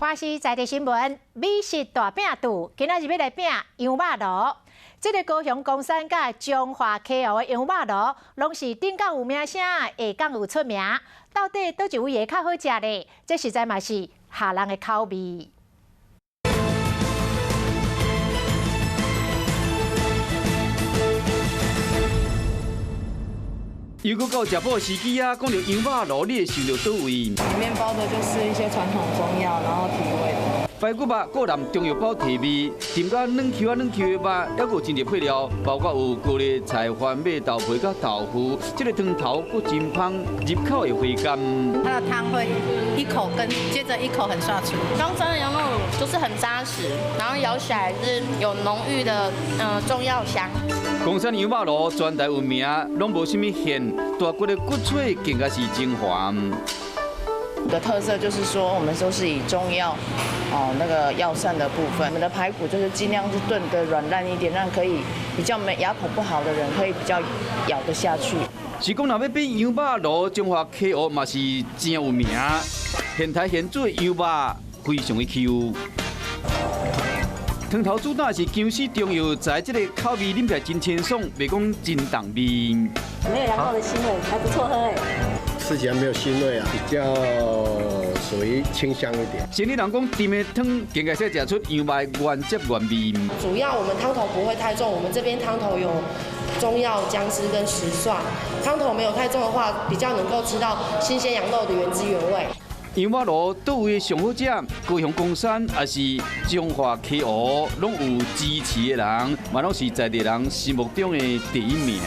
華視在地新聞美食大拼桌，今仔日欲來拼羊肉爐。這个高雄岡山佮彰化溪湖的羊肉爐，攏是頂港有名聲，下港有出名。到底佗一位會較好食咧？這實在嘛是予人的口味。又閣到食補時機啊！講著羊肉爐，你會想著佗位？裡面包的就是一些傳統中藥，然後提味的。排骨肉個人中藥包提味，甜甲軟 Q 啊軟 Q 的肉，猶閣有真濟配料，包括有高麗菜、番麥、豆皮佮豆腐，這个湯頭閣真芳，入口會回甘。它的湯會一口跟接著一口很下去。岡山的羊肉爐就是很紮實，然後咬起來是有濃郁的中藥香。岡山羊肉爐全台有名，攏無啥物餡，大骨的骨髓更加是精華。的特色就是說，我們都是以中藥，哦，那個藥膳的部分。我們的排骨就是盡量是燉得軟爛一點，讓可以比較沒牙口不好的人可以比較咬得下去。是講若欲比羊肉爐，彰化溪湖嘛是真有名，現刣現煮的羊肉非常的 Q。湯頭主打是薑絲中藥材，這个口味啉起來真清爽，袂講真重味。沒有羊肉的腥味，還不錯喝誒。吃起來沒有腥味啊，比較屬於清香一點。城裡人講，甜的湯更加使食出羊肉原汁原味。主要我們湯頭不會太重，我們這邊湯頭有中藥薑絲跟石蒜，湯頭沒有太重的話，比較能夠吃到新鮮羊肉的原汁原味。羊肉爐佗位上好食？高雄岡山抑是彰化溪湖，攏有支持的人，嘛攏是在地人心目中的第一名。